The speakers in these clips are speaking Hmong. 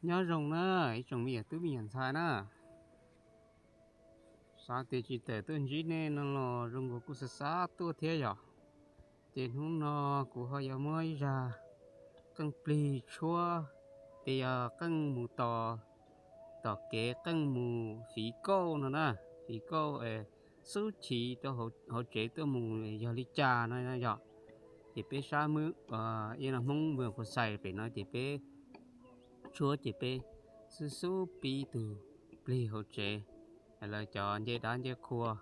Nyob zoo na, ib tsoom me nyuam tub me nyuam ntxhais na. Xav tias tsis tawm tuaj ntsib nej no los zoo nkaus kuj xav xav tuaj thiab yom. Ces hnub no kuv ho yuav muab ib zaj qeej plig tshuab, ces yog qeej mus tom, tom kev qeej mus fiv kauj no na, fiv kauj xub chiv rau hauv tsev tuaj mus yog li cas no yom. Ces peb sab Hmoob, ib no Hmoob Vwm Phuv Xais pem no ces peb tshuab ces peb xub xub pib tug plig hauv tsev, lawv cov nce dab nce qhua,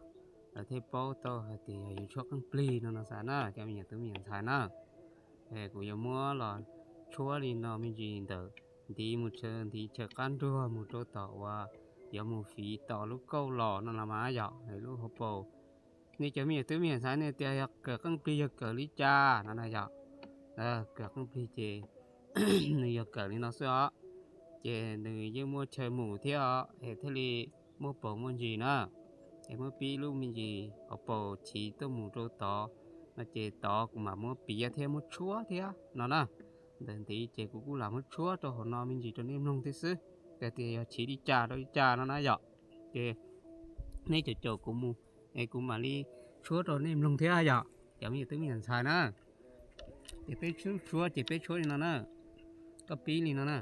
lawv thiaj paub tau hais tias yog yus tshuab qeej plig no no xav na cov me nyuam tub me nyuam ntxhais na. Kuv yuav muab los tshuab li no me ntsis ntawm ntiv mus, ntiv chaw qab nruag mus rau tom uas yuav mus fiv tom lub kauj los no los mas yom, lub hauv paus. Nej cov me nyuam tub me nyuam ntxhais nej tias yog kawm qeej plig yog kawm li cas no na yom. Kawm qeej plig ces nws yog kawm li no xwb os. Ces nws yeej muaj chaw mus thiab os, es thiaj li muaj paus muaj ntsis na. Es muab pib lub me ntsis hauv paus chiv tuaj mus rau tod no ces tod kuv mam muab piav thiab muab tshuab thiab no na. Ntawm ntiv ces kuv kuj lam muab tshuab rau hauv no me ntsis rau nej mloog thiab xwb, tias yog chiv li cas rau li cas no na yom. Ces nej caum caum kuv mus, es kuv mam li tshuab rau nej mloog thiab yom, cov me nyuam tub me nyuam ntxhais na. Ces peb tshuab, tshuab ces peb tshuab li no na, koj pib li no na.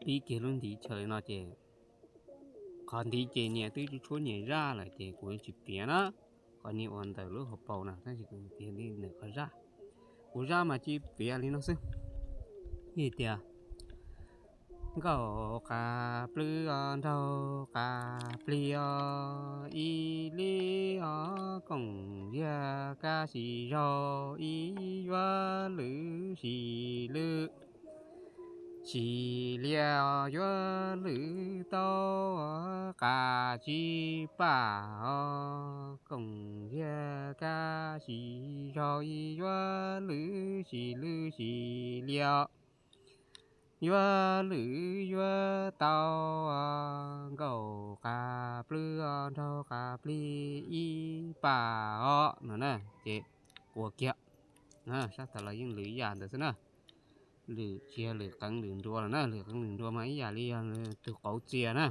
pib kiag lub ntiv chaw li no ces qhov ntiv ces niam twb tshuab nyias zaj lawm ces kuv yuav tsis piav na. Qhov niag uas ntawm lub hauv paus na tab sis kuv piav li ntawm qhov zaj. Kuv zaj mas cia piav li no xwb. Tias nkauj qas plwb os, nraug qas plig os, ib li os koom yag kab sis zaug, ib yuav lwm sis lwm sis lias, yuav lwm tau qas tsib pam os, koom yag kab sis zaug, ib yuav lwm sis lwm sis lias, yuav lwm yuav tau nkauj qas plwb os, nraug qas plig ib pam os no na. Ces ua kiag, sab tas los yeej lwm ib yam ntawd xwb na. Lwm tsis yog lwm qeeb lwm nruas lawm na, lwm qeeb lwm nruas mas ib yam li yog tus qauv txias na.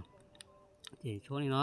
Ces tshuab li no.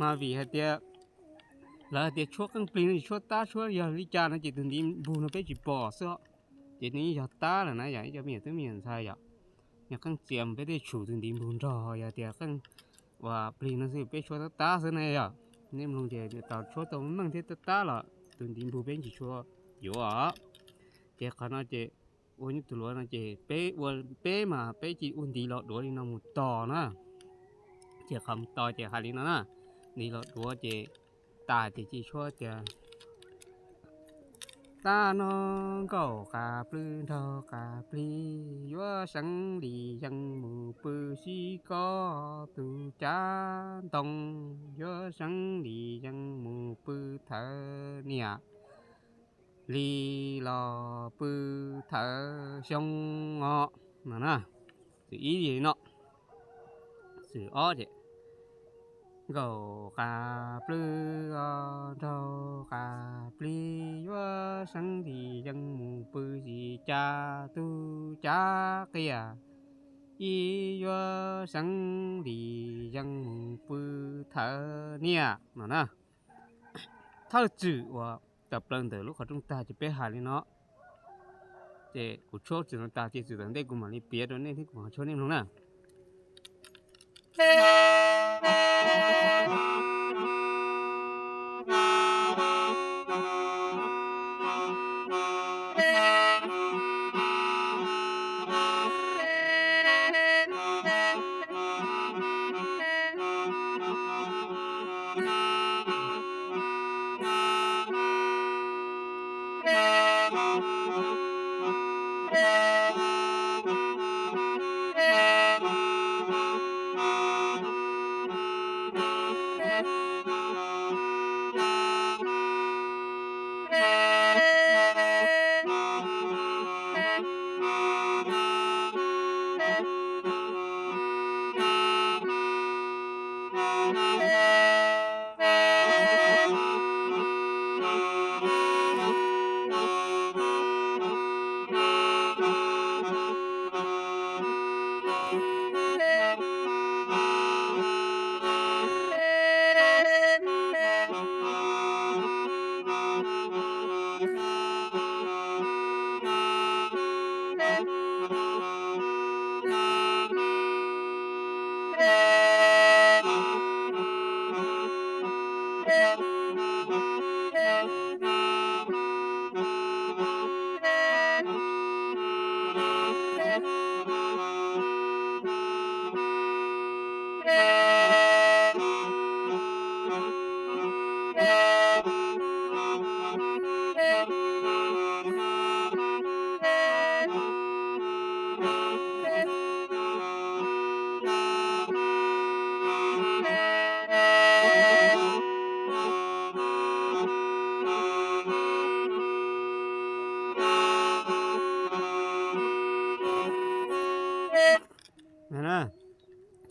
Mas vim hais tias lawv hais tias tshuab qeej plig no tsis tshuab tab, tshuab yog li cas no ces tus ntiv npug no peb tsis pom xwb os. Ces nws yeej yog tab lawm na yom, ib cov me nyuam tub me nyuam ntxhais yom. Yog qeej txias mas peb thiaj tshum tus ntiv npug nrog, yog tias qeej uas plig no xwb peb tshuab tab tab xwb na yom. Nej mloog ces tau tshuab tau meej thiab tab tab los tus ntiv npug peb tsis tshua yuav os. Ces qhov no ces ua nyuj tus luav no ces peb ua, peb mas peb cia ua ntiv los duav li no mus tos na. Ces qhov mus tos ces hais li no na, ntiv los duav ces tas ces cia tshuab tias tab no nkauj qas plwb nraug qas plig, yuav seev li yees mus pw sib kob tus cav ntoo, yuav seev li yees mus pw thawv niam li los pw thawv xyoo os no na. Xwm ib li no. Xwm ob ces nkauj qas plwb os, nraug qas plig, yuav seev li yees mus pw si cas tug cav qias, ib yuav seev li yees mus pw thawv niam no na. Thawj txwm uas tawm plaws ntawm lub qhov rooj tag ces peb hais li no. Ces kuv tshuab txwm no tas ces txwm tom ntej kuv mam li piav rau nej thiab kuv mam tshuab nej mloog na.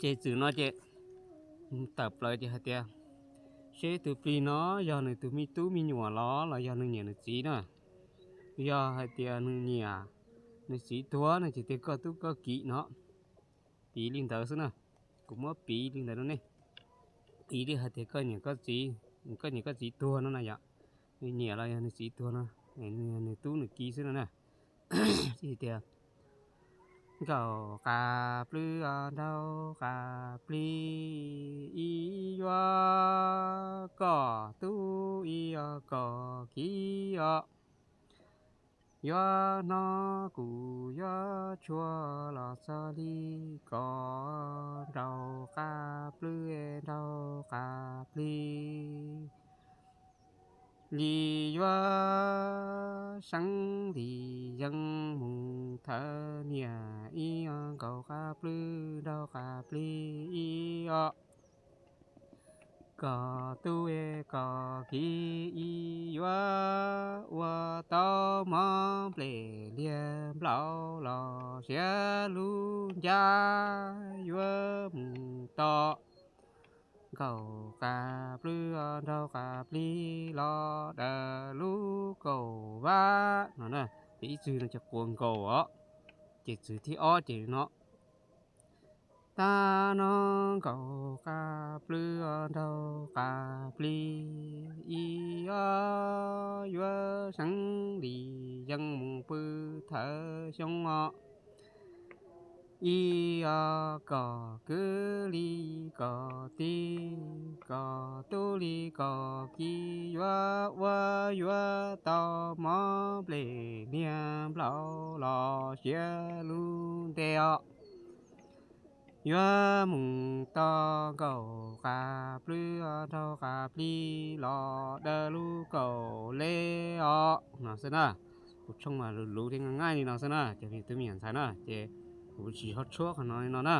Ces txwm no ces tawm plaws ces hais tias, seb tus plig no yog nws tus me tub me nyuam los los yog nws niam nws txiv na. Yog hais tias nws niam nws txiv tuag no ces tias koj tub koj kiv no. Piv li ntawd xwb na, kuv muab piv li ntawd rau nej. Piv li hais tias koj niam koj txiv, koj niam koj txiv tuag no na yom, nws niam los yog nws txiv tuag no, nws yog nws tub nws kiv xwb no na. Tias, nkaum qas plwb os nraug qas plig, ib yuav kom tub ib yuav kom kiv os. Yuav hnov kuv yuav tshuaj los txog li kom nraug qas plwb nraug qas plig. Li yuav seeb li yees mus thawb niam ib os, nkaum qas plwb nraug qas plig ib os. Kom tub kom kiv ib yuav ua tau mov nplej liag nplaum los siav lub ncaj yuav mus tom. Nkaum qas plwb nraug qas plig los daws lub kaum vab no na. Ces ib txwm no ces quas nkaus os. Ces txwm thib ob ces no. Tag no nkaum qas plwb nraug qas plig ib os, yuav seeb li yees mus pw thawv xyoob os. Ib os kom kwv li kom tij, kom tub li kom kiv yuav ua yuav tau mov nplej niag nplaum los siav lub ntej os. Yuav mus tom nkaum qas plwb nraug qas plig los daws lub kaum le os no xwb na. Kuv tshooj mas luv luv thiab nqaij nqaij li no xwb na, cov me tub me nyuam ntxhais na, ces kuv tsis ho tshuab qhov no li no na.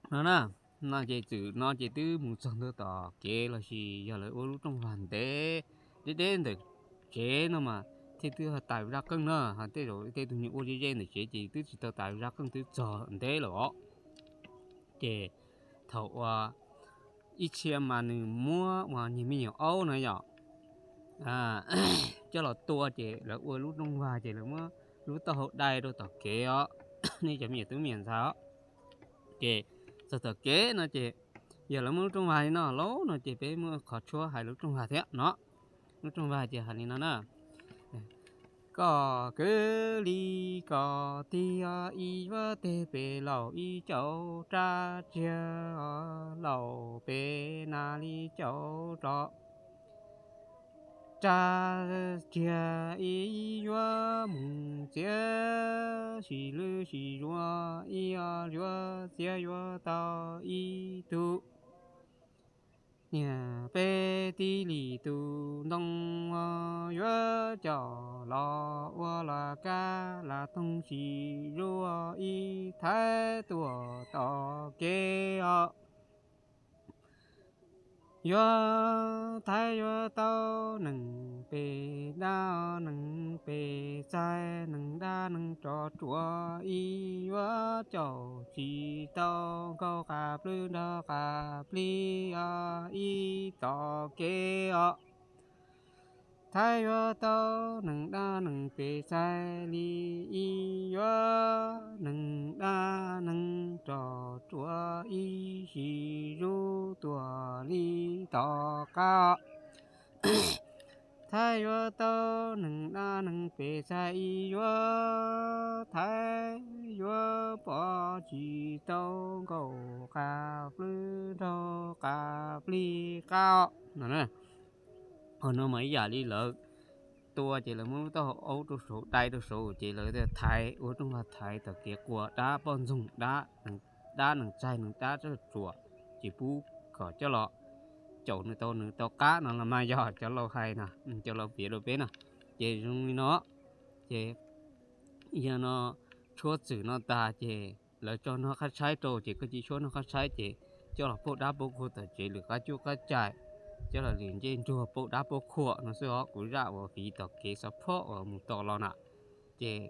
No na, no ces txwm no ces twb mus txog ntua tom kev los sis yog lawv ua lub rooj vag ntev deb deb ntawm tsev no mas thiaj twb ho tais zaj qeej na, ho tej zaum tej tug nyias ua ze ze ntawm tsev ces twb tsis tau tais zaj qeej twb txog ntev lawm os. Ces thaum uas ib txhia mas nws muab uas niag me nyuam aub no yom, coj los tua ces lawv ua lub rooj vag ces lawv muab lub taub hau dai rau tom kev os, nej cov me nyuam tub me nyuam ntxhais os. Ces txog tom kev no ces yog lawv muab lub rooj vag li no lauj no ces peb muaj qhov tshuab hais lub rooj vag thiab no. Lub rooj vag ces hais li no na: Koj kwv li koj tij, ib yuav teg pem laus ib caum rab txiag, laus pem nas li caum rov rab txiag, ib yuav mus txiav sim lwj sim zuav, ib yuav txiav yuav tau ib tug niag peb tib li tus ntoo, yuav coj los ua las kab las toog sim zuj ib thaiv tuaj tom kev os. Yuav thaiv yuav tau nees pes dab, nees pes txaij, nees dab nees rog tsuas, ib yuav caum tsis tau nkaus qas plwb nrog qas plig ib tom kev os. Thaiv yuav tau nees dab nees pes txaij li, ib yuav nees dab nees rog tsuas, ib sim zuj tuaj li tom qab. Thaiv yuav tau nees dab nees pes txaij, ib yuav thaiv yuav pom tsis tau nkaus qas plwb nraug qas plig qab os. No, qhov no mas ib yam li lawv tua ces lawv muab lub taub hau aub rau saud, dai rau saud ces lawv thaiv, ua rooj vag thaiv tom kev qua dab poj ntxoog, dab, dab nees txaij nees dab tsuas, ces pub kom coj los caum nws tau, nws tau qab no los mas yog cov laus hais no, cov laus piav rau peb no. Ces zoo li no, ces yog no tshuab txwm no tas ces lawv tso noj qab tshaib rau ces koj cia li tshuab noj qab tshaib ces coj los pauj dab pauj qhua tom tsev lwm qab cuaj qab cai, coj los lwm ncej nruag pauj dab pauj qhua no xwb os. Kuv zaj uas piv tom kev xov phob uas mus tom los na, ces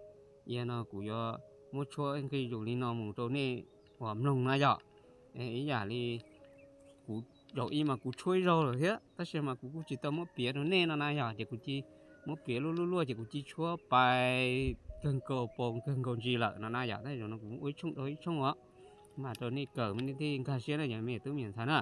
yog no kuv yuav muab tshuab nqi zus li no mus rau nej uas mloog na yom. Ib yam li kuv zaum ib mas kuv tshuab ib zaug lawm thiab tab sis mas kuv kuj tsis tau muab piav rau nej no na yom, ces kuv cia li muab piav luaj luaj luaj ces kuv cia li tshuab pais kawg nkaus paus kawg nkaus ntsis lawm no na yom. Tab sis no kuv ua ib tshooj dhau ib tshooj os, mas rau nej kawm nej thiaj nkag siab na yom me tub me nyuam ntxhais na.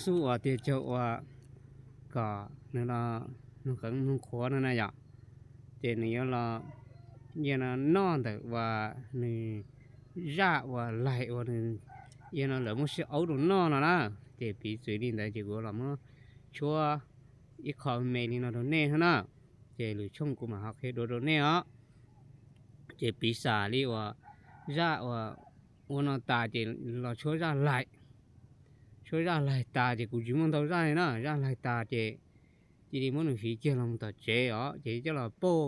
Xub uas tiag caug uas kom nws los mloog qeev mloog qhuav no na yom, ces nws yuav los, yog no noj ntawm uas nws zaj uas laig uas nws, yog no lawv muab sib aub rau noj no na. Ces piv txwv li ntawd ces kuv los muab tshuab ib qho me li no rau nej no na. Ces lwm tshooj kuv mam ho qhia dua rau nej os. Ces piv xam li uas zaj uas ua no tas ces los tshuab zaj laig, tshuab zaj laig tas ces kuv tsis muaj ntau zaj li na, zaj laig tas ces cia li muab nws fiv kiag los mus tom tsev os, ces coj los pauj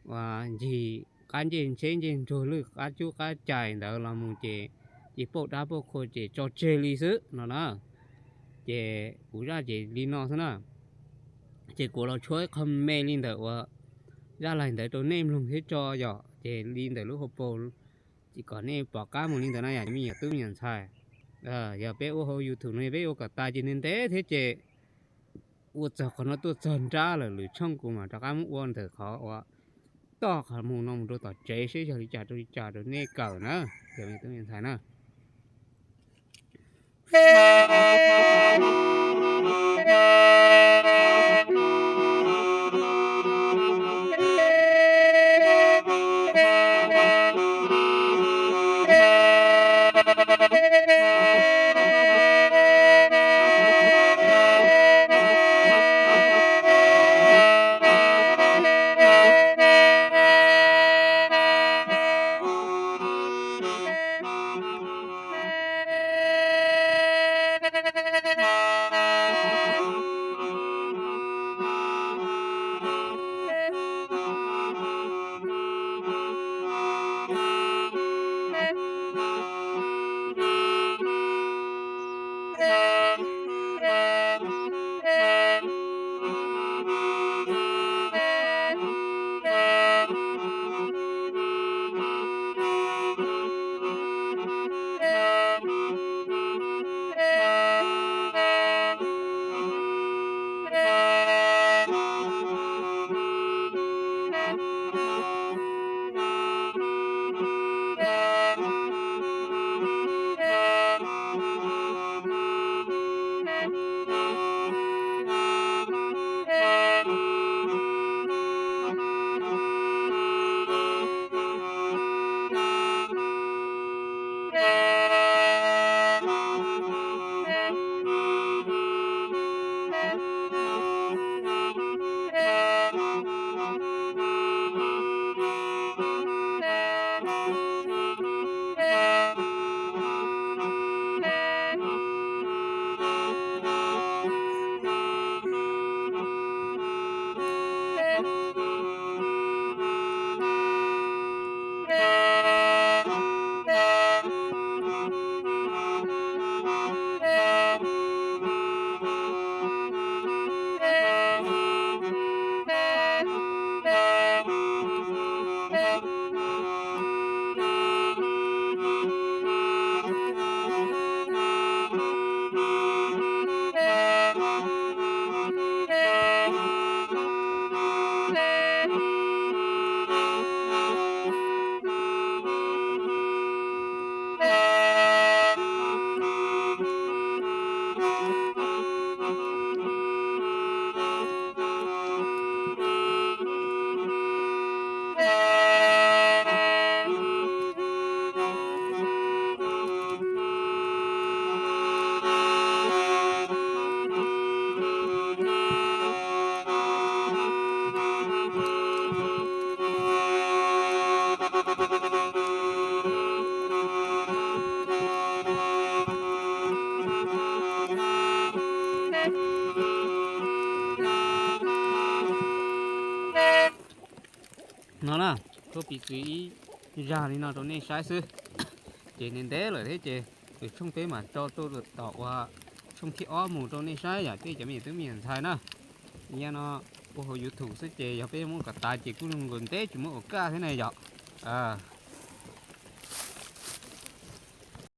uas ncig qab ncej ntsheb ncej ntsuag lwj qab cub qab cais ntawd los mus ces cia pauj dab pauj qhua ces tso tseg li xwb no na. Ces kuv zaj ces li no xwb na. Ces kuv los tshuab ib qho me li ntawm uas zaj laig ntawd rau nej mloog thiab tso yom, ces li ntawm lub hauv paus, ces kom nej pom qab mus li ntawd na yom, me nyuam tub me nyuam ntxhais. Yog peb ua hauv YouTube no yog peb ua kom tas ces ntev ntev thiab ces ua txog qhov no tuaj txog nrab lawm lwm tshooj kuv mam rov qab muab ua ntawm qhov uas toj qhov mus no mus rau tom tsev seb yog li cas rau li cas rau nej kawm na, yog me tub me ntxhais na. No na, tuaj piv txwv ib zag li no rau nej saib xwb. Ces ntev ntev lawm thiab ces lwm tshooj peb mam tso tuaj tom uas tshooj thib ob mus rau nej saib yom, tej cov me nyuam tub me nyuam ntxhais na. Nyob no ua hauv YouTube xwb ces yog peb muab kom tas ces kuj zoo nkaus ntev tsis muab ua kaj thiab na yom.